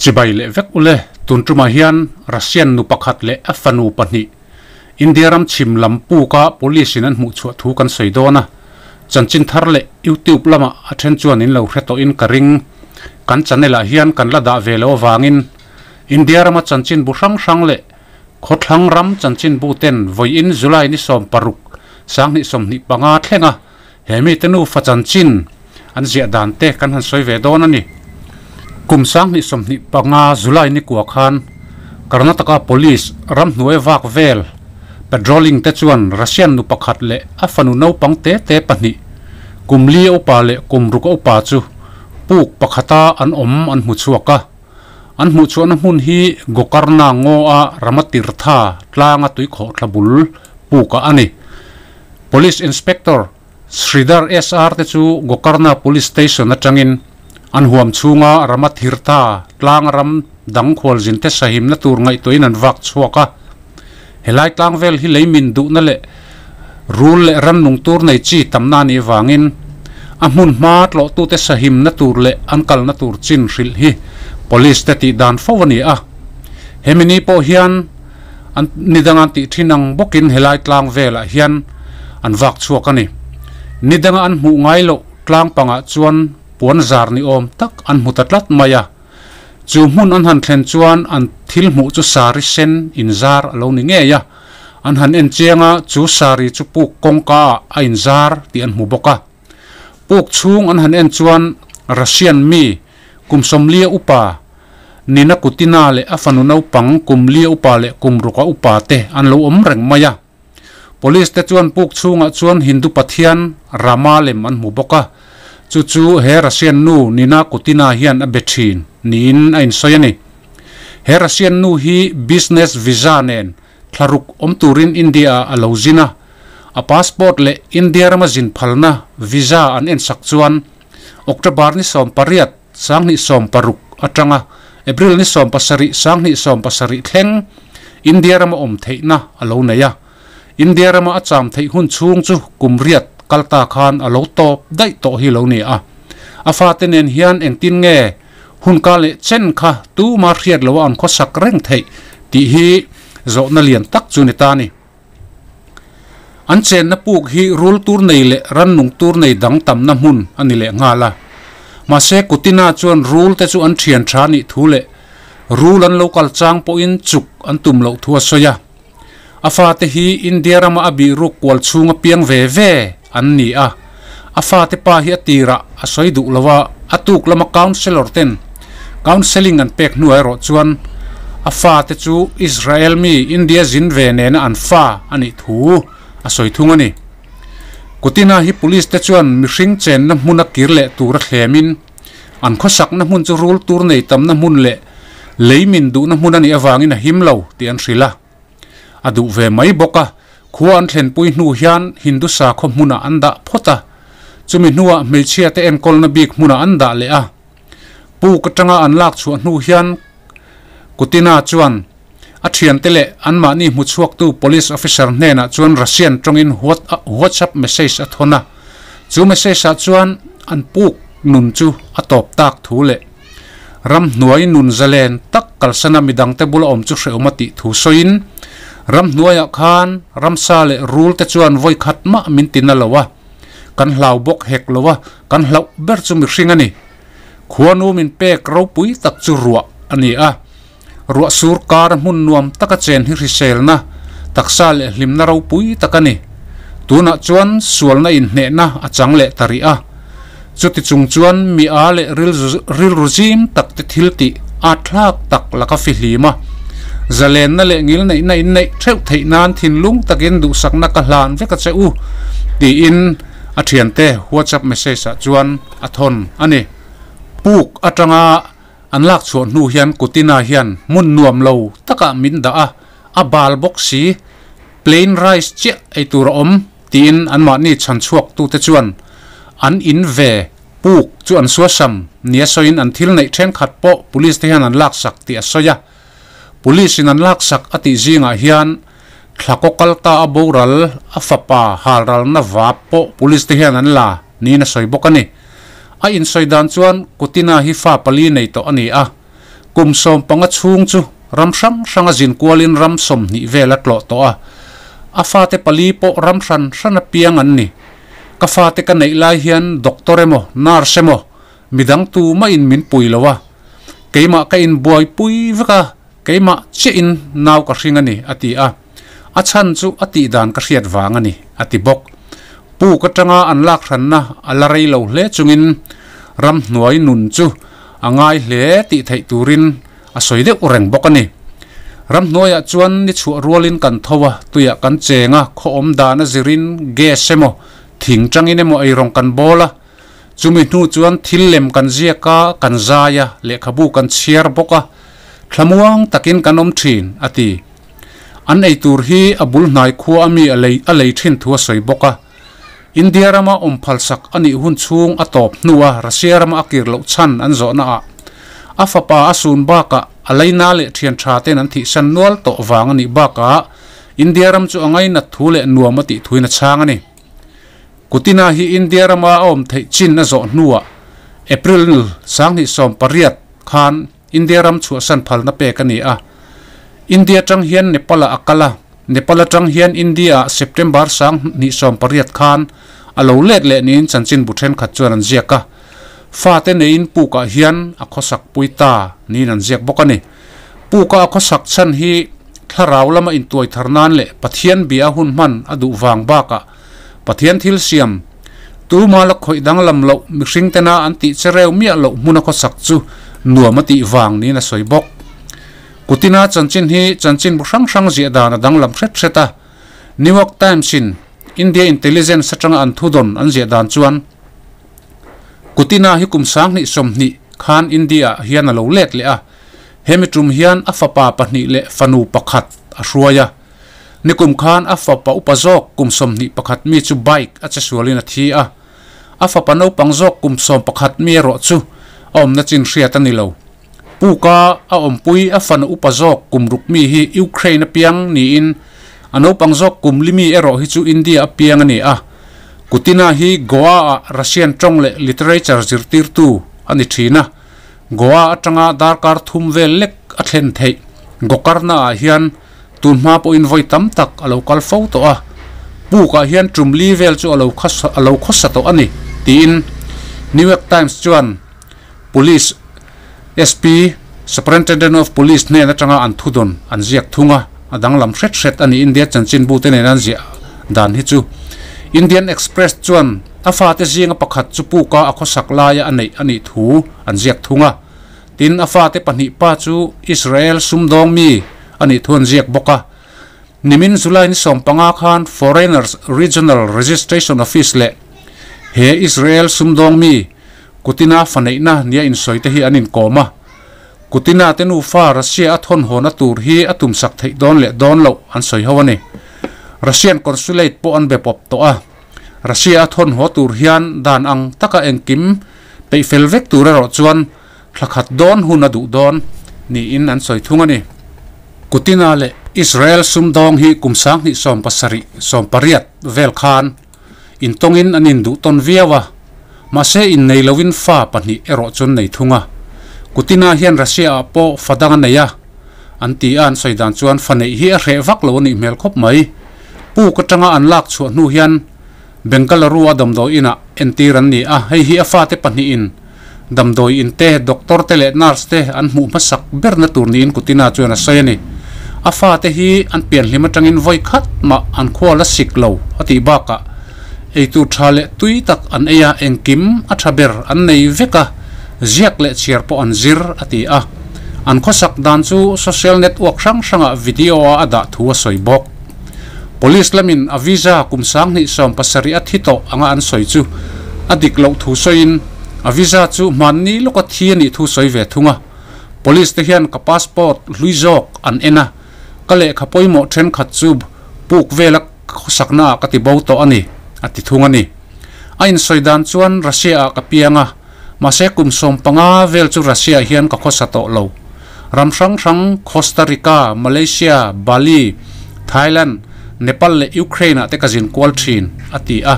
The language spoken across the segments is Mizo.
Chibai leh vek ule, tun tumah hian Russian nu pakhat leh a fanu pahnih India ram chhim lam puka police in an hmuh chhuah thu kan sawi dawn a, chanchin thar leh YouTube lamah a then chuan in lo hre tawhin ka ring. Kan channel ah hian kan la dah ve lo avangin India rama chanchin bu hrang hrang leh Khawthlang ram chanchinbu ten vawiin July ni 16, 2025 thlenga he mite nufa chanchin an ziah dan te kan han sawi ve dawn a ni. Kum 2025 July ni kua khan Karnataka Police ramhnuai vak vel patrolling te chuan Russian nu pakhat leh a fanu naupang te te pahnih kum li a upa leh kum ruk a upa chu puk pakhata an awm an hmu chhuak a. An hmuhchhuahna hmun hi Gokarna ngaw-a Ramatirtha tlanga tuikhawhthla bul pukah a ni. Police Inspector Sridhar SR te chu Gokarna Police Station atangin an huam chhunga Ramatirtha tlang ram dang khualzinte sahimna tur ngaihtuahin an vak chhuak a. Helai tlang vel hi leimin duhna leh rul leh rannung tur nei chi tamna a nih avangin a hmun hma tlawhtute sahimna tur leh an kalna tur chin hrilh hi police te tih dan fo a ni a. Hemi ni pawh hian an ni danga an tih thin ang bawkin helai tlang velah hian an vak chhuak a ni. Ni danga an hmuh ngai loh tlang pangah chuan puan zar ni awm tak an hmu ta tlat mai a. Chu hmun an han thlen chuan an thil hmuh chu sari sen inzar a lo ni ngei a, an han en chiang a, chu sari chu puk kawngka ah a inzar tih an hmu bawk a. Puk chhung an han en chuan Russian mi kum sawmlia upa Nina Kutina leh a fanu naupang kum lia upa leh kum ruka upa te an lo awm reng mai a. Police te chuan puk chhungah chuan Hindu pathian Rama lem an hmu bawk a, chu chu he Russian nu Nina Kutina hian a be thin niin a insawi a ni. He Russian nu hi business visa nen thlaruk awm turin India ah a lo zin a, a passport leh India rama zin phalna visa an ensak chuan October ni 18, 2016 atanga April ni 17, 2017 thleng India rama awm theihna a lo nei a. India rama a cham theih hun chhung chu kum riat kal ta khan a lo tawp daih tawh hi lo ni a. A fate nen hian engtin nge hun ka leh chen kha tuma hriat loa an khawsak reng theih tih hi zawhna lian tak chu ni ta a ni. An chenna puk hi rul tur nei leh rannung tur nei dang tamna hmun a ni leh nghal a. Mahse, Kutina chuan rul te chu an thian tha nih thu leh rul an lo kal chang pawhin chuk an tum loh thu a sawi a. A fate hi India rama a bih ruk kual chhunga piang ve ve an ni a. A fate pa hi a tirah a sawi duh lo a, a tuk lama counsellor ten counselling an pek hnuah erawh chuan a fate chu Israel mi India zin ve nena an fa a nih thu a sawi thung a ni. Kutina hi police te chuan mihring chenna hmuna kir leh tura thlemin an khawsakna hmun chu rul tur nei tamna hmun leh leimin duhna hmun a nih avangin a him lo tih an hrilh a. A duh ve mai bawk a, khua an thlenpui hnu hian Hindu sakhaw hmunah an dah phawt a, chumi hnuah hmeichhia te enkawlna bik hmunah an dah leh a. Puk atanga an lak chhuah hnu hian Kutina chuan a thiante leh anmahni hmuchhuaktu police officer hnenah chuan Russian tawngin WhatsApp message a thawn a, chu message ah chuan an puk nun chu a tawp tak thu leh Ramhnuai nun zalen tak kalsana midangte bula awm chu hrehawm a tih thu sawiin, Ramhnuaiah khan ramsa leh rul te chuan vawi khat mah min ti na lo a, kan hlau bawk hek lo a, kan hlauh ber chu mihring a ni. Khuanu min pek ropui tak chu ruah a ni a, ruah sur kara hmun nuam taka chen hi hriselna, taksa leh hlimna ropui tak a ni. Tunah chuan sualna inhnehna a chang leh ta rih a. Chuti chung chuan mi a leh rilru zim tak te thil tih a thlak tak laka fihlim a, zalenna leh ngilneihna in neih theuh theih nan thinlung takin duhsakna ka hlan vek a che u, tiin a thiante WhatsApp message ah chuan a thawn a ni. Puk atanga an lak chhuah hnu hian Kutina hian hmun nuam lo takah min dah a, a bal bawk si, plain rice chiah ei tur a awm. Tiin anmahni chhan chhuaktute chuan an in ve puk chu an suasam nia sawiin an thil neih thenkhat pawh police te hian an laksak tih a sawi a. Police in an laksak a tih zingah hian thlakaw kal ta a boral a fapa halralna vap pawh police te hian an la niin a sawi bawk a ni. A insawi dan chuan Kutina hi fa pali nei tawh a ni a. Kum 15 chhung chu ram hrang hranga zin kualin ram 20 vel a tlawh tawh a. A fate pali pawh ram hran hrana piang an ni. Ka fate ka neih lai hian doctor emaw nurse emaw midang tumahin min pui lo a. Keimah ka inbuaipui vek a, keimah chiahin nau ka hring a ni, a ti a. A chhan chu a tih dan ka hriat vang a ni, a ti bawk. Puk atanga an lak hranna a la rei lo hle chungin ramhnuai nun chu a ngai hle tih theih turin a sawi deuh reng bawk a ni. Ramhnuaiah chuan ni chhuah rualin kan tho a, tuiah kan cheng a, khaw awm dan a zirin gas emaw, thing tangin emaw eirawng kan bawl a. Chumi hnu chuan thil lem kan ziak a, kan zai a, lehkhabu kan chhiar bawk a, thlamuang takin kan awm thin, a ti. An eitur hi a bul hnai khua ami a lei a lei thin thu a sawi bawk a. India rama awm phalsak a nih hun chhung a tawp hnua Russia rama a kir loh chhan an zawhna ah a fapa a sun bakah a leina leh thian tha ten an thihsan nual tawh vang a nih bakah India ram chu a ngainat thu leh nuam a tih thuin a chhang a ni. Kutina hi India rama a awm theih chin a zawh hnuah April 2018 khan India ram chhuahsan phalna pek a ni a. India atang hian Nepal-ah a kal a, Nepal atang hian India-ah September 2018 khan a lo let leh niin chanchinbu thenkhat chuan an ziak a. Fate neiin pukah hian a khawsak pui ta niin an ziak bawk a ni. Puka a khawsak chhan hi thlarau lama intuai thar nan leh Pathian bia hun hman a duh vang bakah Pathian thil siam tuma la khawih danglam loh mihring tena an tih che reu miah loh hmuna khawsak chu nuam a tih vang niin a sawi bawk. Kutina chanchin hi chanchinbu hrang hrang ziah dan a danglam hret hret a. New York Times in India Intelligence atanga an thudawn an ziah dan chuan Kutina hi kum 2020 khan India ah hian a lo let leh a. Hemi tum hian a fapa pahnih leh fanu pakhat a hruai a. Nikum khan a fapa upa zawk kum 21 mi chu bike a che sualin a thi a. A fapa naupang zawk kum 11 mi erawh chu a awmna chin hriat a ni lo. Puka a awmpui a fanu upa zawk kum 6 mi hi Ukraine a piang niin a naupang zawk kum 4 mi erawh hi chu India a piang a ni a. Kutina hi Goa-ah Russian tawng leh literature zirtirtu a ni thin a. Goa atanga darkar thum vel lek a thlen theih Gokarna-ah hian Tun hma pawhin vawi tam tak a lo kal fo tawh a, pukah hian tum li vel chu a lo a lo khawsa tawh a ni, tiin New York Times chuan Police SP, Superintendent of Police hnen atanga an thudawn an ziak thung a, a danglam hret hret a ni India chanchinbute nena an ziah dan hi chu. Indian Express chuan a fate zinga pakhat chu puka a khawsak laia a neih a nih thu an ziak thung a. Tin, a fate pahnih pa chu Israel sumdawng mi a nih thu an ziak bawk a. Nimin July ni 15 khan Foreigners Regional Registration Office leh he Israel sumdawng mi Kutina faneihna nia insawi te hi an inkawm a. Kutina te nufa Russia a thawn hawna tur hi a tumsak theih dawn leh dawn loh an sawi ho a ni. Russian Consulate pawh an be pawp tawh a. Russia a thawn haw tur hian dan ang taka engkim peih fel vek tur erawh chuan thla khat dawn hun a duh dawn niin an sawi thung a ni. Kutina leh Israel sumdawng hi kum 2017, 18 vel khan intawngin an induh tawn viau a, mahse innei loin fa pahnih erawh chuan nei thung a. Kutina hian Russia ah pawh fa dang a nei a, an ti a, an sawi dan chuan fa neih hi a hreh vak lo a nih hmel khawp mai. Puk atanga an lak chhuah hnu hian Bengaluru a damdawi inah entir an ni a, hei hi a fate pahnihin damdawi in te, doctor te leh nurse te an hmuh hmasak berna tur niin Kutina chuan a sawi a ni. A fate hi an pianhlim atangin vawi khat mah an khua la sik lo a tih bakah eitur tha leh tui tak an ei a, engkim a tha ber an nei vek a, ziak leh chhiar pawh an zir a ti a. An khawsak dan chu social network hrang hrangah video a a dah thu a sawi bawk. Police lamin a visa kum 2017 a thi tawh anga an sawi chu a dik loh thu sawiin a visa chu hmanni lawka thi a nih thu sawi ve thung a. Police te hian ka passport hlui zawk an en a, ka lehkha pawimawh thenkhat chu puk vela khawsakna ah ka ti bo tawh a ni, a ti thung a ni. A insawi dan chuan Russia ah ka piang a, mahse kum 15 vel chu Russia hian ka khawsa tawh lo. Ram hrang hrang Costa Rica, Malaysia, Bali, Thailand, Nepal leh Ukraine ah te ka zin kual thin, a ti a.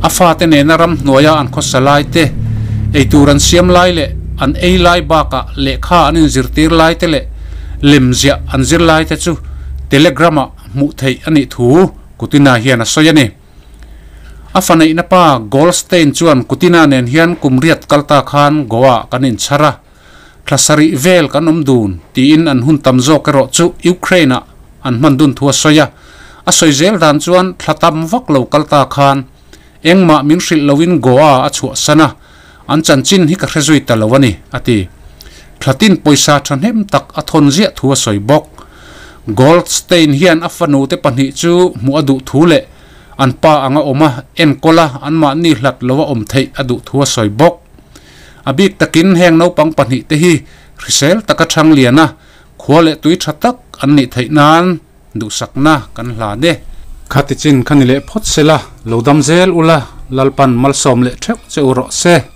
A fate nena ram hnuaia an khawsa lai te, eitur an siam lai leh an ei lai bakah lehkha an inzirtir lai te leh lemziah an zir lai te chu Telegram-ah hmuh theih a nih thu Kutina hian a sawi a ni. A fa neihna pa Goldstein chuan Kutina nen hian kum riat kal ta khan Goa-ah kan inchhar a, thla sarih vel kan awm dun tiin an hun tam zawk erawh chu Ukraine-ah an hman dun thu a sawi a. A sawi zel dan chuan thla tam vak lo kal ta khan engmah min hrilh loin Goa a chhuahsan a, an chanchin hi ka hre zui ta lo a ni, a ti. Thla tin pawisa thahnem tak a thawn ziah thu a sawi bawk. Goldstein hian a fanute pahnih chu hmuh a duh thu leh an pa anga awm a, enkawl a, anmahni hlat loa awm theih a duh thu a sawi bawk. A bik takin heng naupang pahnihte hi hrisel taka chhang lian a, khua leh tui tha tak an nih theih nan duhsakna kan hlan e. Khati chin kha ni leh phawt se la, lo dam zel ula, Lalpan malsawm leh theuh che u rawh se.